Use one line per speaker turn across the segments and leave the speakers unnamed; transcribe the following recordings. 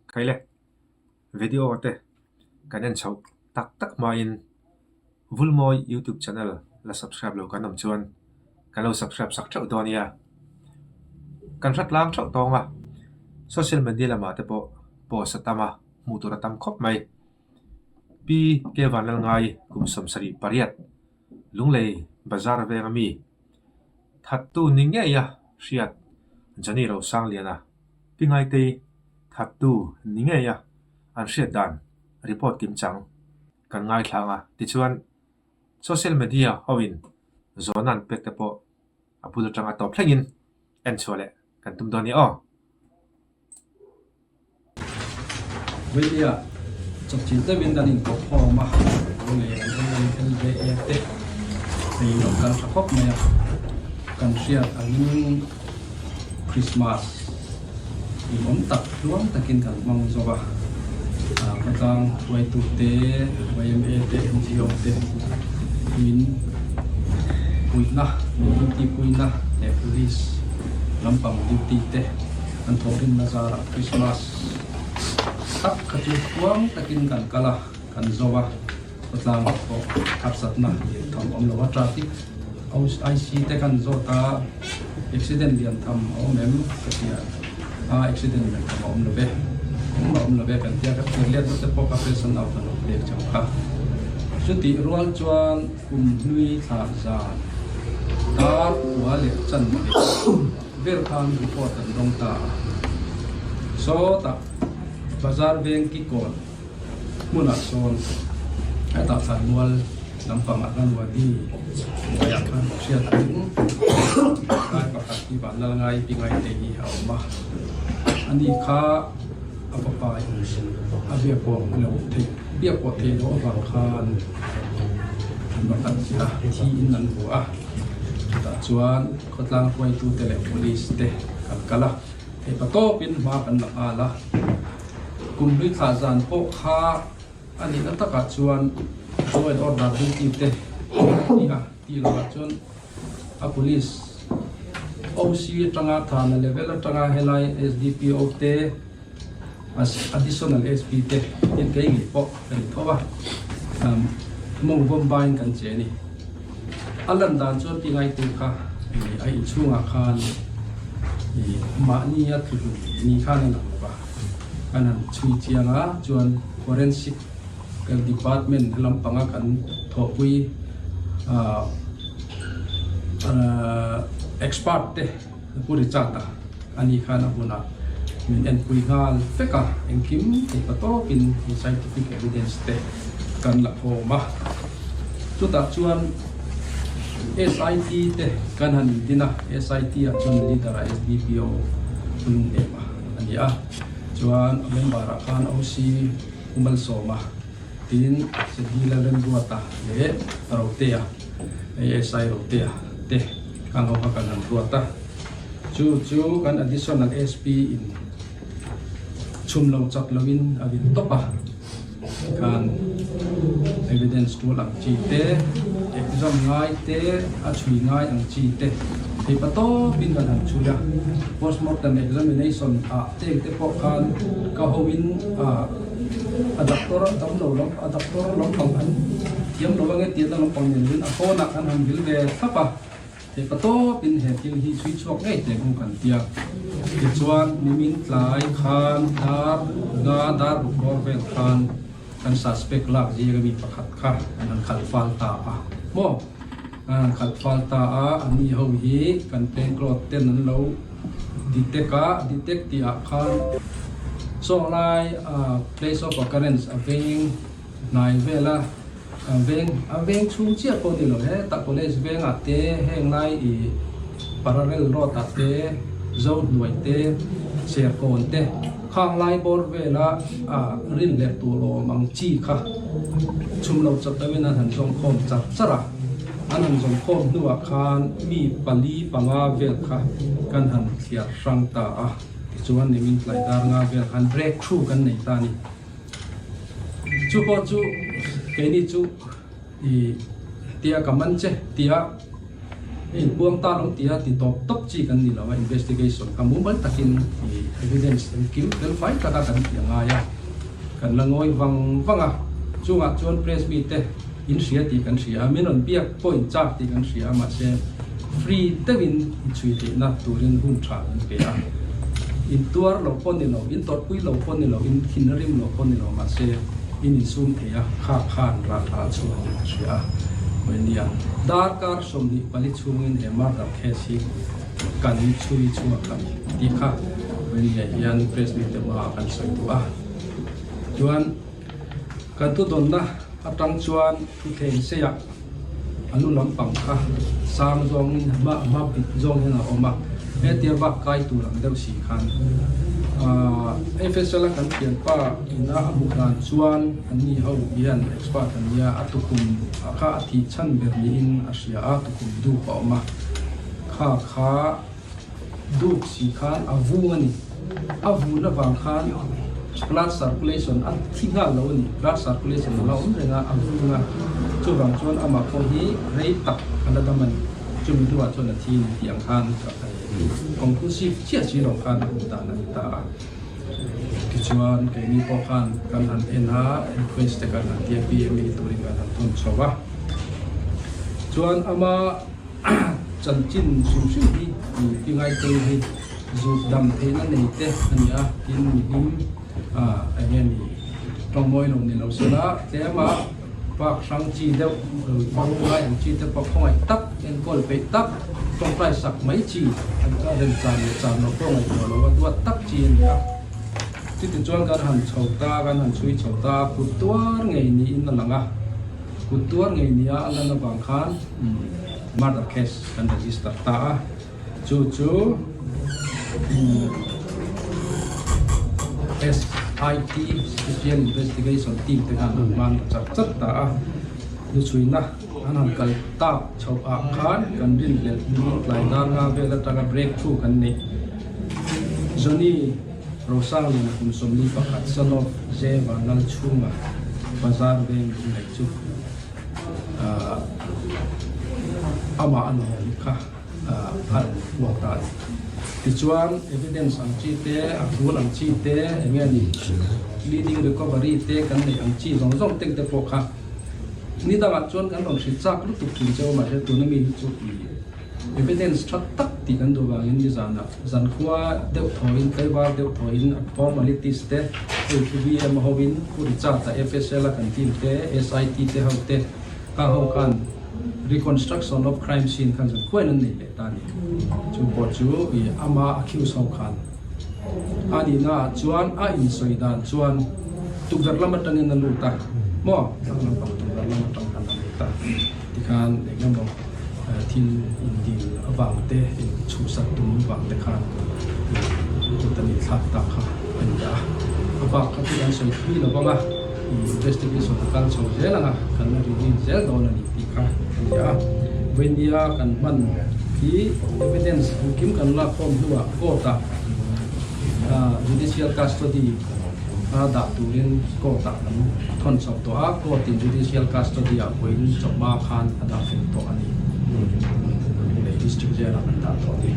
Khaile, video te kan en chhoh tak tak hmain Vulmawi YouTube channel la subscribe lo kan awm chuan kan lo subscribe sak theuh dawn nia. Kan hre tlang theuh tawng a, social media lamah te pawh post a tam a, hmuh tur a tam khawp mai. Pi Kevanlalngai kum 78 Lunglei Bazar venga mi thattu ni ngeia hriat Johnny Rosangliana Pi Ngaitei thattu ni ngeia an hriat dan report kimchang kan ngaithlang a. Tichuan, social media hoin zawhna an pek te pawh a bul atanga tawp thlengin en chhuah leh kan tum dawn a ni aw.
Vawinia chawpchilh deuhin kan inkawp khawm a, lo lei an LVA te hei lo kal tha khawp mai a, kan hriat angin Christmas hlimawm tak tluang takin kan hmang zawk a, khawtlang hruaitute, yma te, NGO te min puihna, min duty puina leh police lampang duty te. An thawhrimna zarah Christmas tak kha chu tluang takin kan kal a, kan zo a, khawtlang pawh harsatna lian tham a awm lo a, traffic IC te kan zawt a, accident lian tham a awm em ka ti a, a accident lian tham a awm lo ve, engmah a awm lo ve kan ti a, ka thlir let na te pawh ka fashion out a lo pek chauh kha. Chutih rual chuan kum hlui thlah zan dar kua leh chanve. Vel khan report an dawng ta a. Sawtah Bazar veng kikawn hmunah sawn hetah thlanmual lampangah khan wadi hnuaiah khan hriat angin lai pakhat hi Vanlalngai Pingaite hi a awm a. Ani kha a fapa in a biak pawh lo theih biak pawh theih loh avang khan an va kal chilh a, thi in an hmu a. Chutah chuan khawtlang hruaitute leh police te kan kal a, theihpa tawpin hma kan la nghal a. Kum hlui thlah zan pawh kha a nihna takah chuan law and order duty te ti a, tih lovah chuan a police OC atanga thana level atanga helai SDPO te additional SP te tin kei ngei pawh ka ni tho a, mawng vawm bain kan che a ni. A lan dan chuan ti ngaitu kha a inchhungah khan mahni a tlu ni khan a lang lo va, kan han chhui chiang a chuan forensic department lampanga kan thawhpui expert te Pu Richard-a a ni khan a hunah min enpui nghal vek a, engkim theihpa tawkin scientific evidence te kan la khawm a. Chutah chuan SIT te kan han indin a, SIT ah chuan leader ah SDPO Pulung Ema a ni a, chuan a member ah khan OC Pu Malsawma tin Sedila Remruata leh Rotea, ASI Rotea te Ka ngo kha kan han ruat a, chu chu kan additional SP in chhum lo chak lo in a vil tawp a, tikhan evidence tul ang chi te, exam ngai te, a chhui ngai ang chi te theipa tawp in kan han chhui a, postmortem examination ah teng te pawh khan ka ho in a doctor damlo lam a doctor lampang an thiam lo ange tih na lampang nen in a phone ah kan han vil ve thlap a. Theihpa tawpin he thil hi chhui chhuak ngei teh ang kan tia. Tichuan nimin tlai khan dar nga dar ruk bawr vel khan kan suspect lak zing ami pakhat kha an han khalh fal ta a maw? An han khalh fal ta a, anni ho hi kan plain cloth ten an lo detect a, detect tih ah khan sawng lai place of occurrence a veng hnai vel a. A veng a veng chhung chiah pawh ni lo hetah college vengah te heng lai ih parallel road ah te zo hnuai te serkawn te khang lai bawr vela ah rin leh tur awm ang chi kha chhum lo chawp deuhin an han zawng khawm char char a an han zawng khawm hnuah khan mi pali panga vel kha kan han thliar hrang ta a tichuan nimin tlai dar nga vel khan break through kan nei ta a ni. Chu pawh chu keini chu i tia ka man che tia Hei inpuang ta lo tia ti tawp tawp chi kan ni lo a, investigation kha mumal takin i evidence engkim fel fai taka kan tih a ngai a, kan la ngawi vang vang a, chungah chuan press mite in hria tih kan hria a, min rawn biak pawh in chak tih kan hria a, mahse free deuhin i chhui theihna turin hun tha kan pe a, in tuar lo pawh ni lo, in tawrhpui lo pawh ni lo, in thinrim lo pawh ni lo, mahse in insum thei a, kha khan rah tha a chhuah tih ka hria a, Nia, darkar 24 chhungin he murder case hi kan chhui chhuak a ni tih kha Nia hian press meet te hmaah kan sawi duh a, chuan kan thudawnna atang chuan thuthleng seiah a lu lampang kha sang zawngin hma hma bit zawng hian a awm a, hetia vak kai tur ang deuh si khan FSL a kan thianpa ina a hmuh dan chuan anni ho hian expert an nia a tukum ah kha a thih chhan ber niin a hria a tukum duk a awm a kha kha Duk si khan a vung a ni. A vun avang khan blood circulation a thi nghal lo a ni. Blood circulation a la awm reng a, a vung a. Chuvang chuan amah pawh hi rei tak a la dam a ni. Chumi hnuah chuan a thi a ni tih ang khan conclusive chiah si lo khan a hmuh dan a ni ta a. Tichuan keini pawh khan kan han en a, inquest te kan han tia PME turin kan han thawn chho a. Chuan ama Chanchin hrim hrim hi mi pi ngaitei hi zut dam theihna nei te a ni a, tin mi hlim eng nge ni tawngmawi lo ni lo sela tlema park hrang chi deuh bo ngai ang chi te pawh khawngaih tak enkawl peih tak tawngtai sak mai chi an remchan leh chan loh pawh ngaihtuah lo a duat tak chi a ni a. Chutichuan kan han chho ta kan han chhui chho ta kut tuar ngei niin a lang a. Kut tuar ngei nia a lan avang khan murder case kan register ta a, chu chu SIT, Special Investigation Team te khan an hman char char ta a, luchhuina an han kal tak chhoh ah khan kan rinhlelh hmingin tlai dar nga vel atanga break through kan neih. Johnny Rosangliana kum 41, son of J Vanlalchhunga, Bazar veng lunglei chu amah a nuam kha a rawn puak ta a ni. Tichuan evidence ang chi te, a bul ang chi te, eng nge ni bleeding recovery te kan neih ang chi zawng zawng te te pawh kha ni dangah chuan kan rawn hrilh chak lutuk thin cheu mahse tuna mi hi chu i Evidence tha tak tih kan duh vangin nizanah zankhua deuh thawiin tlaivar deuh thawiin formalities te hei thu BM hovin Pu Richard-a FSL a kan team te SIT te ho te kha ho khan reconstruction of crime scene khan zankhuain an nei leh ta a ni. Chu pawh chu i ama accused ho khan a nihna ah chuan a insawi dan chuan tukverh lam atangin a lut a maw thlang lampang tukverh lam atang khan a lut a tikhan engemaw Thil indil avang te, inchhuhsak tum vang te khan kut an inthlak tak kha a ni a. A bak kha chu kan sawi thui lo vang a, investigation a kal chho zel ang a, kan la reveal zel dawn a ni tih kha a ni a. Vawinia kan hman hi evidence engkim kan lak khawm hnuah court-ah judicial custody a dah turin court-ah kan thawn chho tawh a, court-in judicial custody-ah vawiin chawhma khan a dah fel tawh a ni. Lei district jail-ah kan dah tawh a ni.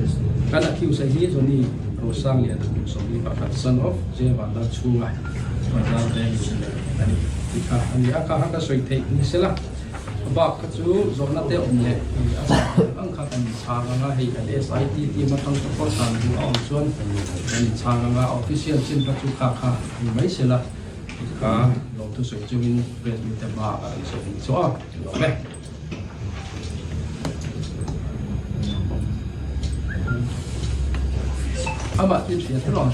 Kan accused-a hi Johnny Rosangliana kum 41, son of J Vanlalchhunga, Bazar Veng Lunglei a ni tih kha a ni a, kha kha ka sawi theih ni sela. A bak kha chu zawhna te awm leh a chhan ang ang kha kan inchhang ang a, hei kan SIT team atang te pawh chhan duh a awm chuan kan inchhang ang a, official chin kha chu kha kha ni mai sela tih kha lawmthu sawi chungin press meet te hmaah ka rawn sawi chu a lawm e. Amah chu hria thil awm.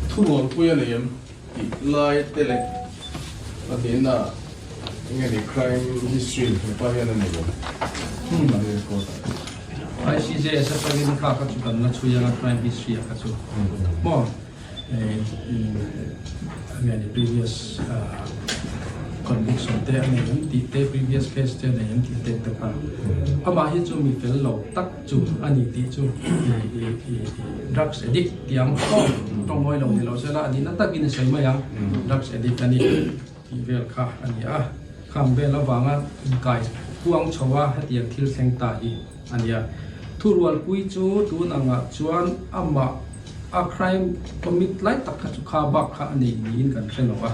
Thurualpui a nei em? Tih lai te leh a tihna enge ni crime history hepa hian a nei lo a record ah.
ICJS atangin kha kha chu kan la chhui anga crime history ah kha chu maw enge ni previous conviction te a nei em tih te previous case te a nei em tih te te kha amah hi chu mi fel lo tak Chu a ni tih chu drugs addict tih ang aw tawng mawi lo ni lo sela a nihna takin a sawi mai ang drugs addict a ni tih vel kha a ni a, khang vel avanga inkai puang chho a, hetiang thil thleng ta hi a nia. Thurualpui chu tun angah chuan amah a crime commit lai tak kha chu kha bak kha a nei niin kan hre lo a,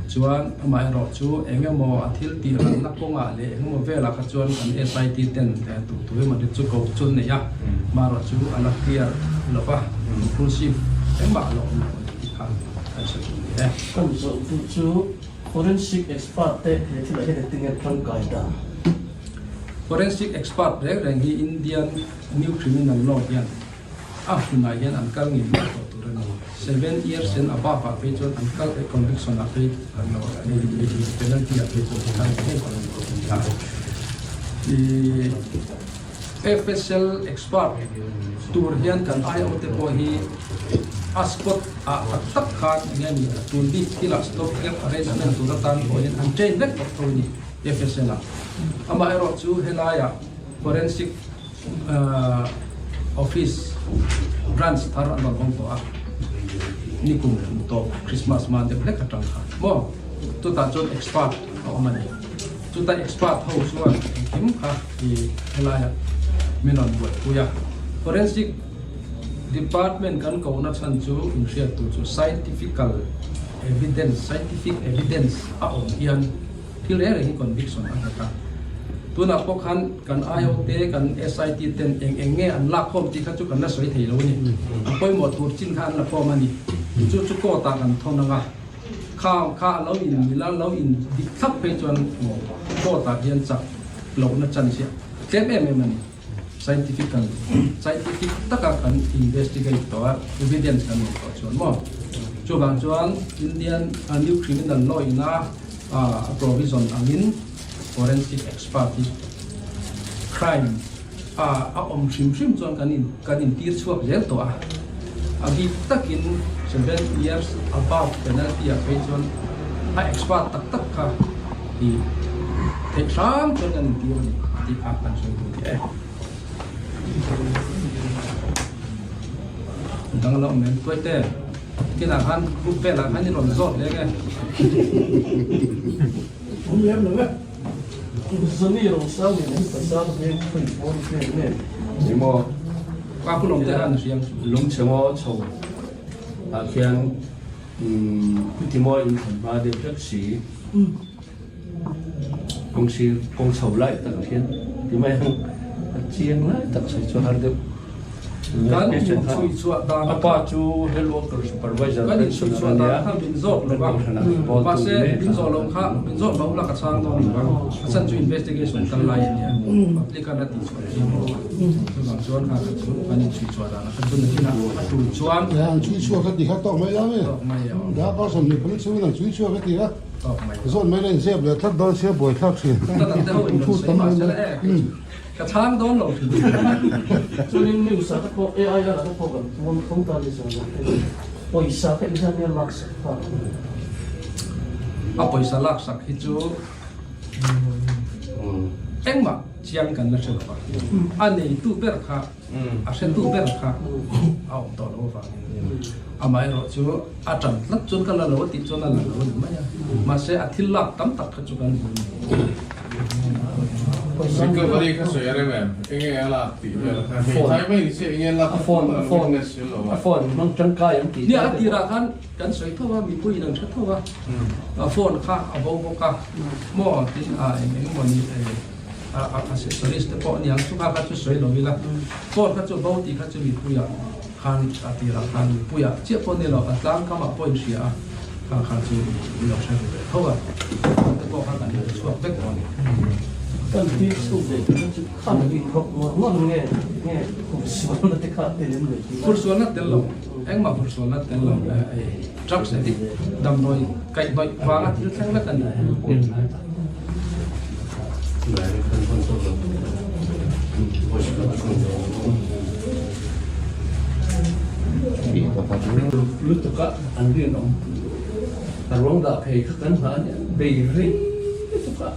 chuan amaherawh chu eng emaw a thil tih ranna kawngah leh eng emaw velah kha chuan kan SIT ten duh tu emaw te chu ko chu an nei a, amaherawh chu a la clear lo va, conclusive engmah a la awm lo a ni tih kha kan hre duh ni e.
Kan zawh duh chu forensic expert te he thilah hian engtin nge tangkai dan?
Forensic expert reng reng hi Indian New Criminal Law hian A hunah hian an kal ngei ngei tawh tur a ni. 7 years and above ah phei chuan an kal eh conviction ah phei an lo penalty ah phei chuan an kal ngei tawh a ni. I FSL expert tur hian kan IO te pawh hi a spot ah tak tak khan eng nge ni tun bik thilah stop gap arrangement tur atan pawh hian an train vek tawh tho a ni FSL ah. Amaherawhchu helaiah forensic Office branch thar an rawn hawng tawh a, nikum kum tawp Christmas hma deuh hlek atang kha maw chutah chuan expert a awm a ni. Chuta expert ho chuan engkim kha i helaiah min rawn buaipui a. Forensic department kan kohna chhan chu inhriat tur chu scientifical evidence, scientific evidence a awm hian Thil reng reng hi conviction a nghet a. Tunah pawh khan kan IO te, kan SIT ten eng eng nge an lak khawm tih kha chu kan la sawi thei lo a ni. A pawimawh tur chin kha an la khawm a ni. Chu chu court ah kan thawn ang a. Kha kha a lo in mil a, lo in dik thlap phei chuan court ah hian chak lohna chance hi a tlem em em a ni. Scientific kan scientific taka kan investigate tawh a, evidence kan neih tawh chuan maw. Chuvang chuan Indian New Criminal Law ina a provision angin forensic expert hi crime a a awm hrim hrim chuan kan in kan intir chhuak zel tawh a. A bik takin 7 years above penalty ah phei chuan a expert tak tak kha i theih hram chuan kan intir a ni tih kha kan sawi duh teh e. Dang lo awm em Tuaite kinah khan group velah khan i rawn zawt leng e.
Awm lem lo e. Zani rawng sang in an pasal hmel khawi pawn vel nge.
Ni maw?
Ka pu lawm te khan a hriam.
Lungchhe ngaw chho ah khian Pu Timo in thlan hma deuh hlek si. Kawng sir kawng chho lai tak ah khian ti mai ang a chiang lai tak sawi chu a har deuh.
Kan inchhui chhuah dan
A pa chu health worker supervisor
Kan inchhui chhuah dan kha min zawt lo va, mahse min zawh loh kha min zawt lo la ka chhang dawn lo va, a chhan chu investigation kal lai a nia, applicant a tih chhuah chiang lo va, chuvang chuan kha kha chu kan inchhui chhuah dan a kha chu nakinah a tul chuan
An chhui chhuak a ti kha tawk mai la nge, dah kar 25 chhungin an chhui chhuak a ti kha zawt mai la inzep leh tlat dawn sia buaithlak thin.
Thu tam mai mai. Ka chhang dawn lo hrim.
Chuanin news ah te pawh AI ah te pawh kan puang tho ta ni zawng ang hei pawisa kha engzat nge lak sak ta
A pawisa lak sak hi chu engmah chiang kan la hre lo va, a neitu ber kha a hretu ber kha a awm tawh lo avangin amaherawh chu a tan tlat chuan ka la lo a tih chuan a la lo a ni mai a, mahse a thil lak tam tak kha chu kan hmu a ni.
Recovery kha sawi a rem em? Enge a lak tih vel kha hmeithai mai ni se enge a lak
A phone a phone a phone hmang tangkai an tih
Nia a tirah khan kan sawi tho a mipui in an hre tho a a phone kha a bo bawk a maw tin a eng eng emaw ni a a accessories te pawh aniang chu kha kha chu sawi lo ila phone kha chu bo tih kha chu mipuiah khan a tirah khan mipuiah chiah pawh ni lo a tlang kamah pawh in hria a kha kha chu i lo hre ve tho a phone te pawh kha kan hmu chhuak vek tawh a ni.
Kan tih chhuak ve tur chu khan a in rawk ngawr ngawr nge nge hursualna te kha tel em le tih lai.
Hursualna tel lo engmah hursualna tel lo drugs addict damdawi kaihhnawih vanga thil thleng vek a ni.
Lutuk a an rinawm a ruang dah phei kha kan nghah a nia bei rei lutuk a.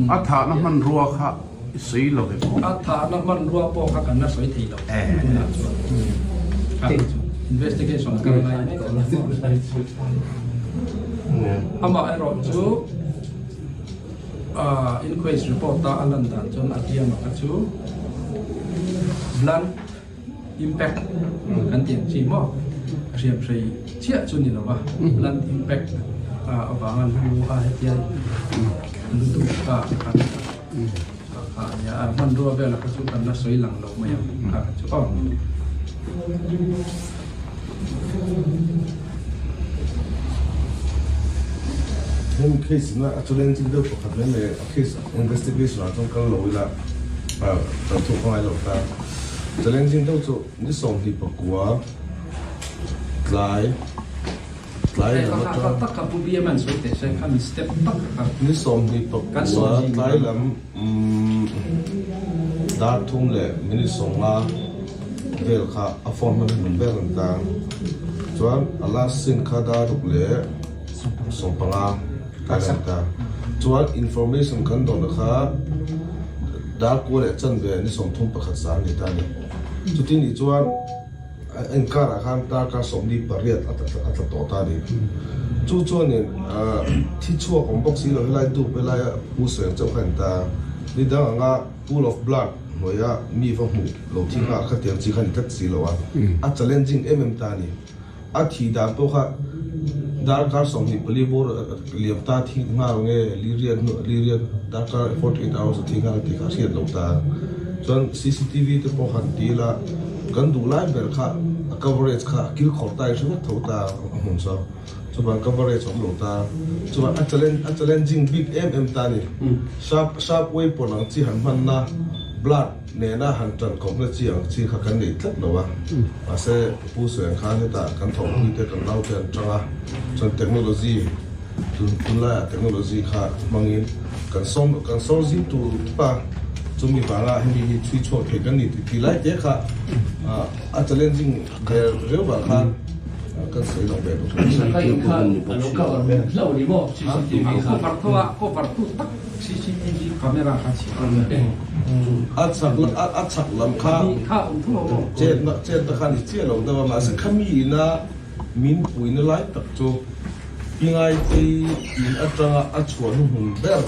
A thahna hmanrua kha i sawi lo ve maw?
A thahna hmanrua pawh kha kan la sawi thei lo tunah chuan investigation a kal lai mek a. Amaherawhchu. Inquest report a a lan dan chuan a hliam a kha chu blunt impact kan tih ang chi maw hriam hrei chiah chu ni lo va, blunt impact avanga lu a hetia lu duh ta khan a nia a hmanrua velah kha chu kan la sawi lang lo mai ang kha kha chu aw.
Hemi case na a challenging deuh pakhat mai mai a case investigation ah chuan kal lo ila kan thawk ngai lo ta. Challenging deuh chu ni 24 tlai tlai lam atang ni 24 tlai lam dar thum leh minute 50 vel kha a phone hman hmun ber an tang chuan a last scene kha dar ruk leh 15 tlai lam ta chuan information kan dawn kha dar kua leh chanve ni 31 zan ni ta a ni chuti nih chuan a enkarah khan darkar 48 a tla tawh ta a ni. Chu chuanin thi chhuak awm bawk si lo helai dup helaia pu sawi ang chauh kha a ni ta. Ni dang anga pool of blood hnuaia mi va hmuh lo thi nghal kha tiang chi kha a ni tlat si lo a, a challenging em em ta a ni. A thih dan pawh kha darkar 24 bawr liam ta thi nghal nge liriat liriat darkar 48 hours a thi nghal tih kha a hriat lo ta. Chuan cctv te pawh han ti ila kan duh lai ber kha a coverage kha a kil khawr ta i hre vek tho ta a hmun saw. Chuvan coverage a awm lo ta. Chuvan a challenge a challenging bik em em ta a ni. Sharp sharp weapon ang chi han hmanna blood Nena han ṭan kawpna chi ang chi kha kan nei tlat lo a, mahse Pu Sueng khan hetah kan thawhpuite kan naute an ṭang a, chuan technology tun tunlaiah technology kha hmangin kan sawm kan sawr zing tur pa chumi vanga hemi hi chhui chhuak thei kan ni tih lai te kha a challenging ve riau vang khan kan sawi lo ve bawk
a ni. CCTV camera kha chhiah a ni.
A chak a chak lam kha chetna chetna kha ni chiah lo deuh a mahse khami ina min puina lai tak chu pi ngaitei in atanga a chhuah hnuhnung ber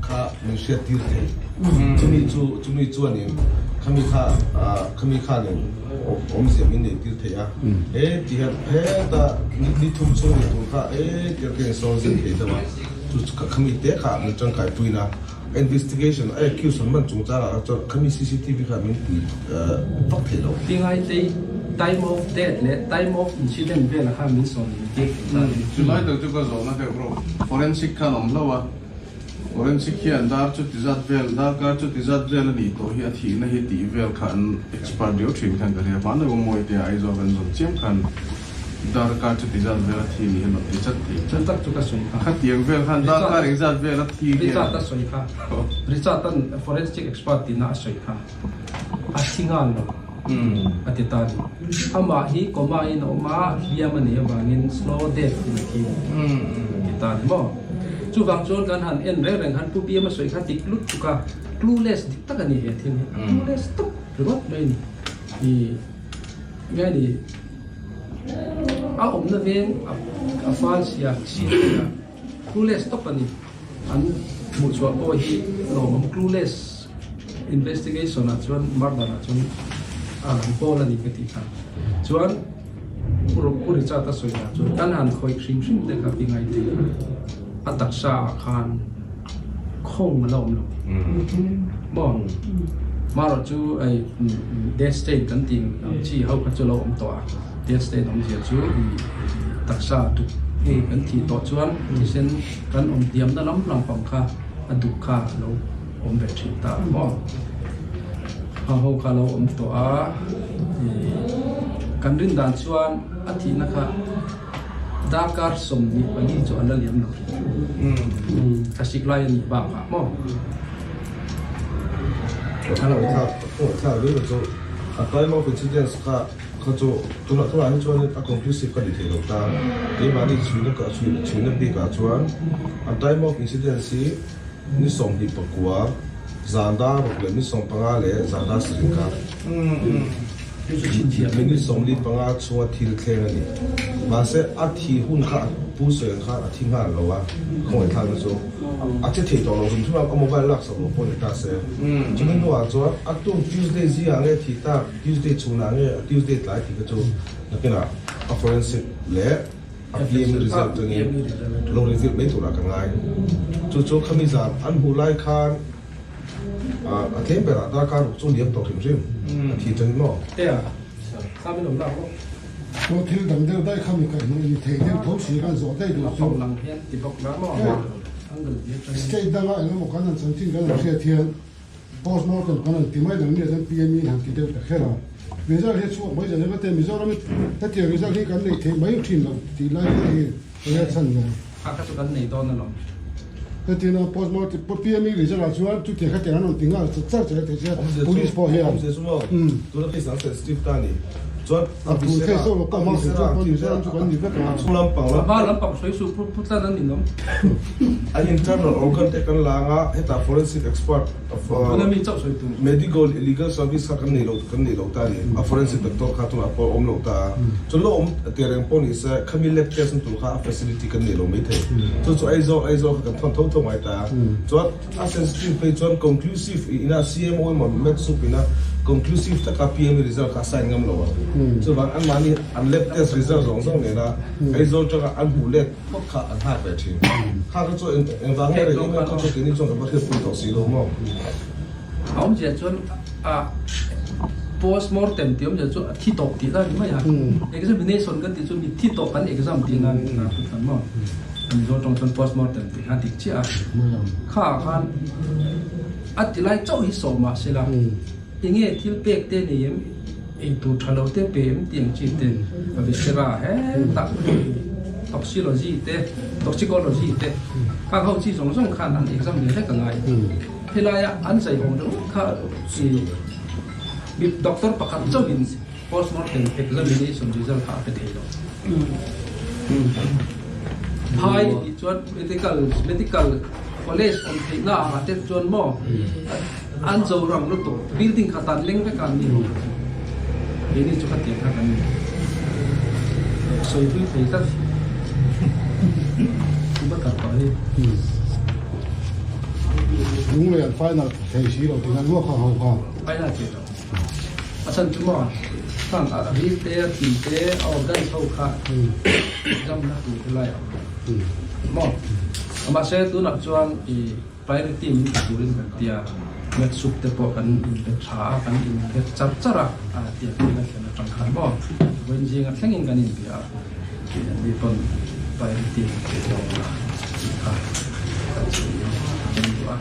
kha min hriat tir thei. Chumi chu chumi chuanin khami kha khami khanin awmzia min nei tir thei a he ti hian heta ni thum chhung ni tur kha e tia ka insawr zin thei deuh a. Chu khami te kha min tangkai puina investigation a accused an man chungchangah kha chuan khami cctv kha min pui vak thei lo.
Tingai te time of death leh time of incident velah khan min sawn in tir thei ta ni.
Chulai tak chu ka zawhna deuh rawh. Forensic khan awm hlauh a, forensic hian dar chu ti zat vel, darkar chu ti zat vel a nih tawh hi a thihna hi tih vel kha an expert riau thin khan ka hria. Hmanlai awm mawi te ah Aizawl kan zawn chiam khan. Darkar chu ti zat vel a thi ni hian a ti chat thei.
Chu tak chu ka sawi kha.
Khatiang vel khan darkar eng zat vel a thi hian.
Richard a sawi kha. Richard an forensic expert tina a sawi kha. A thi nghal lo a ti ta a ni. Amah hi coma in a awm a, hliam a nih avangin slow death in a thi a ti ta a ni maw. Chuvang chuan kan han en reng reng khan Pu BM a sawi kha dik lut tuk a, clueless dik tak a ni he thil hi. A clueless tawp ringawt mai a ni. I nge ni. A awmna veng a fal sia si thei a, clueless tawp a ni. An hmuhchhuah pawh hi lawmawm clueless investigation ah chuan murder ah chuan a lam pawl a ni ka tih kha. Chuan Pu Richard a sawi dan chuan kan han khawih hrim hrim te kha ti ngai thei a, a taksa ah khan khawng a la awm lo. Maw? Marawh chu hei death stain kan tih ang chi ho kha chu a lo awm tawh a, death stain awmzia chu ih taksa duk hei kan thih tawh chuan thisen kan awm hniamna lam lampang kha a duk kha a lo awm ve thin ta a maw? Ho ho kha a lo awm tawh a, ih kan rin dan chuan a thihna kha Darkar 24 chu a la liam lo a sik lai a nih bakah maw?
Thla rilru chu a time of incidents kha kha chu tunah tunah hi chuan a conclusive ka ni thei lo ta keimahni chhuina ka chhuina bikah chuan a time of incidents hi ni 29 zan dar ruk leh ni 15 leh zan dar sarih kar. Minute 45 chhunga thil thleng a ni. Mahse, a thi hun kha a pu sawi ang khan a thi nghal lo a, khawngaihthlakna chu a che thei tawh lo hrim hrim a, a mobile laksak lo pawh ni ta se. Chumi hnuah chuan a tum Tuesday zingah nge thi tak, Tuesday chhunah nge Tuesday tlai tih kha chu nakinah a forensic leh a PME result atangin lo reveal mai turah ka ngai. Chu chu khami zan an hmuh lai khan A tlem berah darkar ruk chu liam tawh hrim hrim a thi chang maw?
Tea, kha min awm lak bawk.
Aw thil dang deuh daih kha mi kaihhnawh ni thei deuh tho si khan zawh daih duh chu.
A lang hian ti bawk la maw? Angle ti atangin.
State danga engemaw kan han chanchin kan han hriat hian postmortem kan han ti mai dang nia chuan PME han ti deuh ta kher a. Result hi a chhuak mai zan emaw te Mizoram hi hetiang result hi kan neih theih mai thin lo tih lai hi hei enge a chhan nia.
Kha kha chu kan nei dawn alawm.
Hetina postmortem PME result ah chuan chutiang khatiang an rawn ti nghal char char thei sia police pawh hian.
Awmze chu maw tuna case ang sensitive ta ni chuan
a thu thei zawk lo pawh hmang thei chuan pawh Mizoram chu kan ni vek a.
Chhung lampang
lam. Hma lampang sawi suh pu pu tlan an ninawm.
An internal organ te kan la anga hetah forensic expert
Tuna mi chauh sawi tur.
Medical legal service kha kan nei lo kan nei lo ta a ni. A forensic doctor kha tunah pawh a awm lo ta a. Chu lo awm teh reng pawh ni se khami lab test na tur kha a facility kan nei lo maithei. Chu chu Aizawl Aizawl kha kan thawn tho tho ngai ta a. Chuan a sensitive phei chuan conclusive ina CMO emaw Med Sup ina conclusive taka PME result kha a sign ngam lo ang. Chuvang anmahni an lab test result zawng zawng nena Aizawl tanga an hmuh let Phawt kha an nghak ve thin. Kha kha chu engvang nge reng em kha chu keini chuan kan va hriatpui tawh si lo maw?
A awmzia chuan a post mortem tih awmzia chu a thi tawh tih la ni mai a. Examination kan tih chu mi thi tawh kan exam tih na ni ta kan maw? Mizo tawng chuan post mortem tih kha dik chiah a. Kha ah khan a ti lai chauh hi sawh mah se la enge thil pek te nei em? Eitur tha lo te pe em tih ang chi te a viscera hetah toxicology te toxicology te khang ho chi zawng zawng khan an exam ve vek a ngai. Helaia an zai awm ringawt kha chi mi doctor pakhat chauhin postmortem examination result kha a pe thei lo. Phai tih chuan medical medical college awm theihna ah te chuan maw An zo rang lutuk, building kha tan leng vek a an ni lo. Keini chu khatiang kha kan sawi pui thei tlat. Chu va tar pah hi.
Lunglei an final thei si lo tih an luak kha ho kha.
Final thei lo. A chhan chu maw khang a ril te a thin te a organ ho kha zamna tur te lai a awm lo. Maw? Mahse tunah chuan i Priority min pe turin kan ti a, Math sub te pawh kan inpe tha a, kan inpe char char a, a ti a thil a thlen atang khan maw vawiin zinga thlengin kan inbia a, tih an ni pawn priority min pe dawn a tih kha kan sawi in kan duh a.